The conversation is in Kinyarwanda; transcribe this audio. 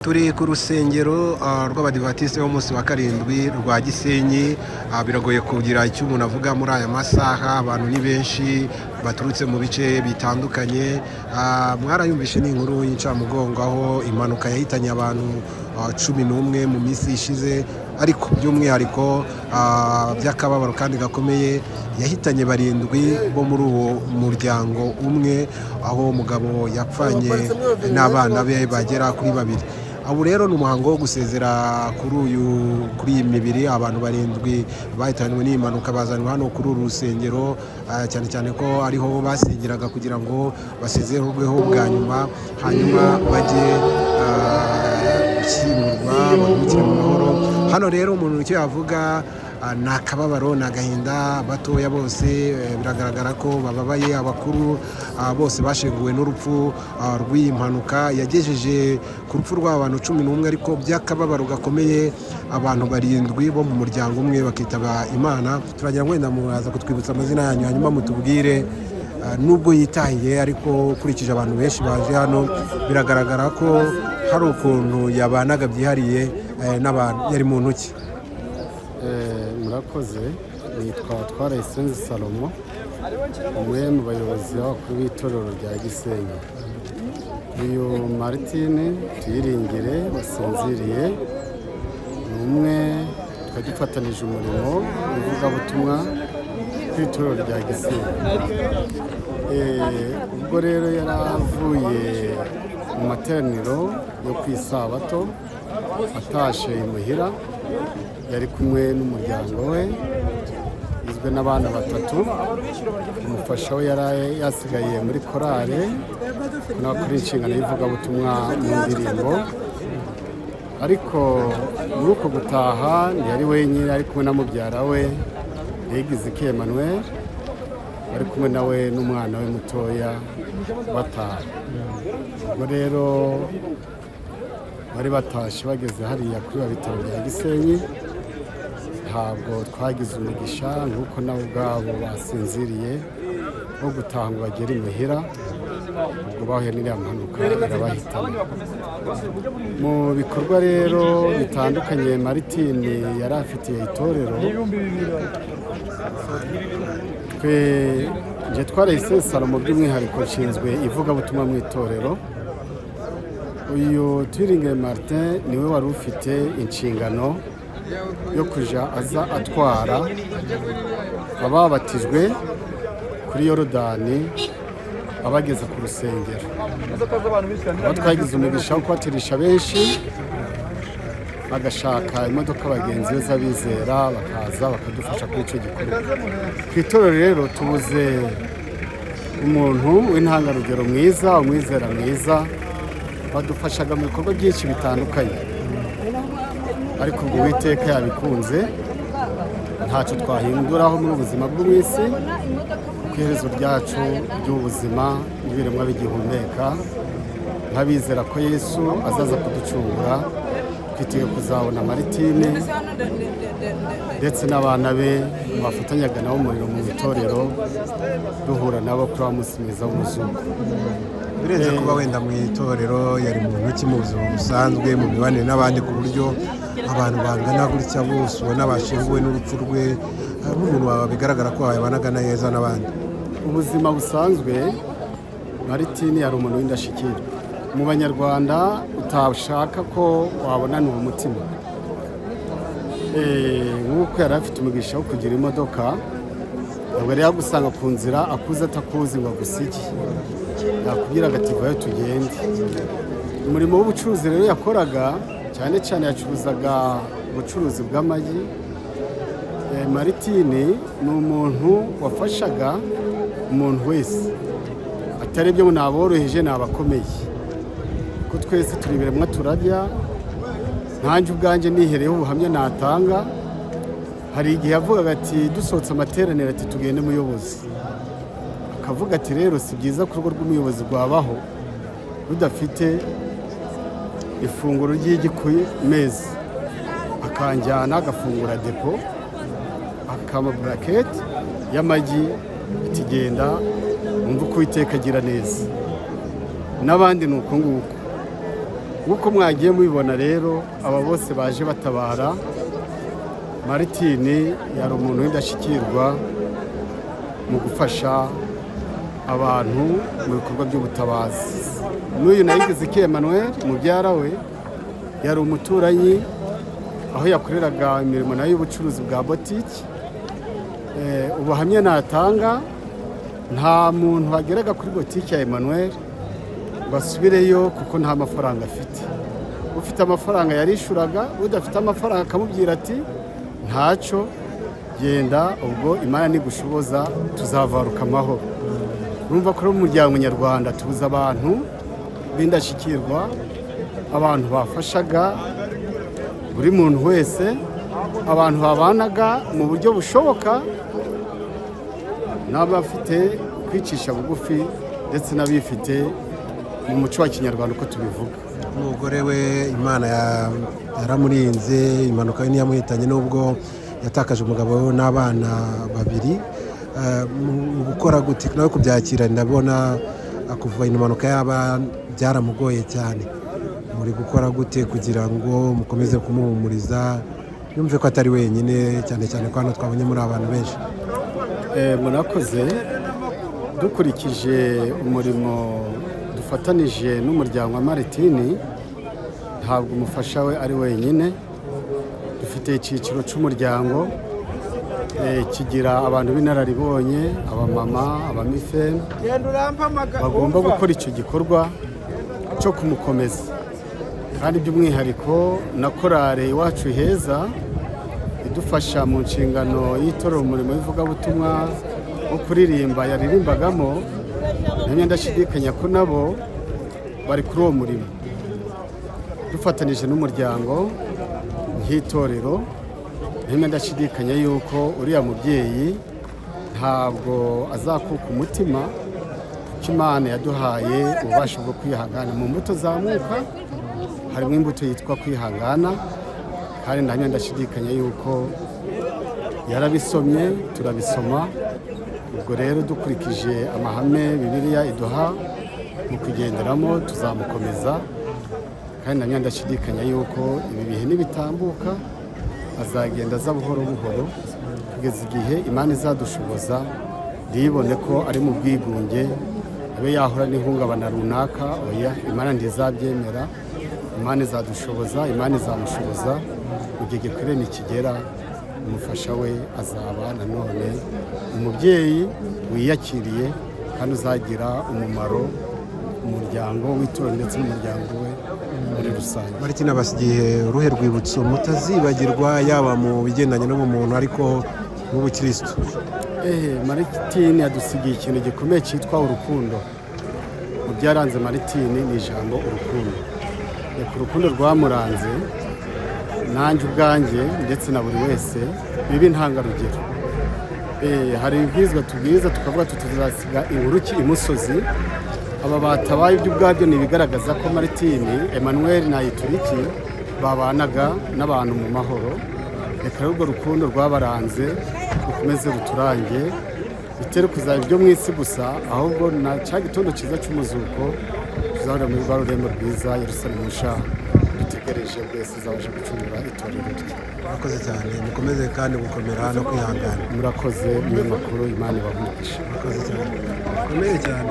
Turi ku rusengero rw'Abadivantisite b'umunsi wa karindwi rwa Gisenyi. Biragoye kugira icyo umuntu avuga muri aya masaha, abantu ni benshi baturutse mu bice bitandukanye. Mwarayumvishe, ni inkuru y'incamugongo aho impanuka yahitanye abantu 11 mu minsi ishize, ariko by'umwihariko by'akababaro kandi gakomeye yahitanye barindwi bo muri uwo muryango umwe, aho umugabo yapfanye n'abana be bagera kuri babiri. Ubu rero ni umuhango wo gusezera kuri iyi mibiri. Abantu barindwi bahitanywe n'iyi mpanuka bazanwa hano kuri uru rusengero, cyane cyane ko ariho basengeraga kugira ngo basezerweho bwa nyuma, hanyuma bajye gushyingurwa, baruhukire mu mahoro. Hano rero umuntu icyo yavuga ni akababaro, ni agahinda. Batoya bose biragaragara ko bababaye, abakuru bose bashenguwe n'urupfu rw'iyi mpanuka yagejeje ku rupfu rw'abantu 11, ariko by'akababaro gakomeye abantu barindwi bo mu muryango umwe bakitaba Imana. Turagira ngo wenda muraza kutwibutsa amazina yanyu, hanyuma mutubwire, nubwo yitahiye, ariko ukurikije abantu benshi baje hano biragaragara ko hari ukuntu yabanaga byihariye n'abantu. Yari muntu ki? Murakoze. Nitwa Twarayisenze Salomo, umwe mu bayobozi b'abakuru b'itorero rya Gisenyi. Uyu Martine Tuyiringire wasinziriye ni umwe twari dufatanije umurimo w'ivugabutumwa ku itorero rya Gisenyi. Ubwo rero yari avuye mu materaniro yo ku Isabato, atashe imuhira, yari kumwe n'umuryango we ugizwe n'abana batatu. Umufasha we yari yasigaye muri korale n'abakora inshingano y'ivugabutumwa mu ndirimbo. Ariko muri uko gutaha ntiyari wenyine, ari kumwe na mubyara we Niyigiziki Emmanuel, bari kumwe nawe n'umwana we mutoya bataha. Ubwo rero bari batashye, bageze hariya kuri ba bitaro bya Gisenyi, ntabwo twagize umugisha nk'uko nabo ubwabo basinziriye wo gutaha ngo bagere imuhira. Ubwo bahuye n'iriya mpanuka irabahitana. Mu bikorwa rero bitandukanye Maritini yari afitiye itorero, twe nje Twarahise Salomo by'umwihariko nshinzwe ivugabutumwa mu itorero. Uyu Tuyiringire Martin niwe wari ufite inshingano yo kujya aza atwara ababatijwe kuri Yorodani abageze ku rusengero. Aho twagize umugisha wo kubatirisha benshi, bagashaka imodoka bagenzi be z'abizera bakaza bakadufasha kuri icyo gikorwa. Ku itorero rero tubuze umuntu w'intangarugero mwiza, umwizera mwiza, badufashaga mu bikorwa byinshi bitandukanye. Ariko ubwo Uwiteka yabikunze, ntacyo twahinduraho muri ubu buzima bwo mu isi, ku iherezo ryacu ry'ubuzima n'ibiremwa bigihumeka. Nk'abizera ko Yesu azaza kuducungura, twiteguye kuzabona Maritini ndetse n'abana be bafatanyaga nabo umuriro mu itorero, duhura nabo kuri wa munsi mwiza w'umuzuko. Birenze kuba wenda mu itorero, yari muntu ki mu buzima busanzwe, mu mibanire n'abandi, ku buryo abantu bangana gutya bose ubona bashenguwe n'urupfu rwe, nk'umuntu wawe bigaragara ko yabanaga neza n'abandi? Ubuzima busanzwe Maritini yari umuntu w'indashyikirwa mu Banyarwanda, utashaka ko wabonana uwo mutima. Nk'uko yari afite umugisha wo kugira imodoka, ntabwo yari yagusanga ku nzira akuze atakuzi ngo agusige, yakubwiraga ati: "Vayo tugende." Umurimo w'ubucuruzi rero yakoraga, cyane cyane yacuruzaga ubucuruzi bw'amagi. Maritini ni umuntu wafashaga umuntu wese, atarebye ngo ni aboroheje, ni abakomeye, ko twese turi ibiremwa turarya. Nkanjye ubwanjye nihereyeho ubuhamya natanga, hari igihe yavugaga ati dusohotse amateraniro, ati: "Tugende muyobozi." Akavuga ati: "Rero si byiza ko urugo rw'umuyobozi rwabaho rudafite ifunguro ry'igi ku meza." Akanjyana agafungura depo, akampa buraketi y'amagi, ati: "Genda wumve uko Uwiteka agira neza." N'abandi ni uko nguko. Nk'uko mwagiye mubibona rero, aba bose baje batabara Maritini. Yari umuntu w'indashyikirwa mu gufasha abantu mu bikorwa by'ubutabazi. N'uyu Nayigiziki Emmanuel, mubyara we, yari umuturanyi aho yakoreraga imirimo nayo y'ubucuruzi bwa botiki. Ubuhamya natanga, nta muntu wageraga kuri botiki ya Emmanuel ngo asubireyo kuko nta mafaranga afite. Ufite amafaranga yarishuraga, udafite amafaranga akamubwira ati: "Ntacyo, genda, ubwo Imana nigushoboza tuzavaruka amahoro." Urumva ko mu muryango nyarwanda tubuze abantu b'indashyikirwa, abantu bafashaga buri muntu wese, abantu babanaga mu buryo bushoboka n'abafite kwicisha bugufi ndetse n'abifite mu muco wa kinyarwanda uko tubivuga. Umugore we Imana yaramurinze, impanuka ye ntiyamuhitanye nubwo yatakaje umugabo we n'abana babiri. Mu gukora gute nawe kubyakira? Ndabona kuva impanuka yaba byaramugoye cyane. Muri gukora gute kugira ngo mukomeze kumuhumuriza, yumve ko atari wenyine, cyane cyane ko hano twabonye muri abantu benshi? Murakoze. Dukurikije umurimo dufatanije n'umuryango wa Maritini, ntabwo umufasha we ari wenyine. Dufite icyiciro cy'umuryango, kigira abantu b'inararibonye, abamama, abamifeni bagomba gukora icyo gikorwa cyo kumukomeza, kandi by'umwihariko na korale Iwacu Heza idufasha mu nshingano y'itorero, umurimo w'ivugabutumwa wo kuririmba yaririmbagamo. Ntamye ndashidikanya ko nabo bari kuri uwo murimo. Dufatanije n'umuryango nk'itorero, ntamye ndashidikanya yuko uriya mubyeyi ntabwo azakuka umutima, kuko Imana yaduhaye ububasha bwo kwihangana. Mu mbuto zamuka harimo imbuto yitwa kwihangana, kandi ntamye ndashidikanya yuko yarabisomye, turabisoma. Ubwo rero dukurikije amahame Bibiliya iduha mu kugenderamo, tuzamukomeza, kandi ntamye ndashidikanya yuko ibi bihe nibitambuka azagenda aza buhoro buhoro kugeza igihe Imana izadushoboza, ntibone ko ari mu bwigunge, abe yahura n'ihungabana runaka. Oya, Imana ntizabyemera. Imana izadushoboza, Imana izamushoboza. Mu gihe gikwiriye nikigera, umufasha we azaba nanone umubyeyi wiyakiriye kandi uzagira umumaro mu muryango w'itorero ndetse n'umuryango we muri rusange. Martin abasigiye uruhe rwibutso mutazibagirwa, yaba mu bigendanye n'ubumuntu ariko n'ubukirisitu? Martin yadusigiye ikintu gikomeye cyitwa urukundo. Mu byaranze Martin ni ijambo urukundo. Reka urukundo rwamuranze, nanjye ubwanjye ndetse na buri wese, bibe intangarugero. Hari ibibwirizwa tubwiriza tukavuga tuti tuzasiga inkuru ki imusozi. Aba batabaye ibyo ubwabyo ni ibigaragaza ko Martin Emmanuel Nayituriki babanaga n'abantu mu mahoro. Reka rero urwo rukundo rwabaranze rukomeze ruturange, bitere kuzaba ibyo mu isi gusa, ahubwo na cya gitondo cyiza cy'umuzuko tuzahurira muri rwa rurembo rwiza, Yerusalemu nshya dutegereje, bwese izabasha gucungura itorero rye. Murakoze cyane, mukomeze kandi gukomera no kwihangana. Murakoze umunyamakuru, Imana ibahe umugisha. Murakoze cyane, mukomere cyane.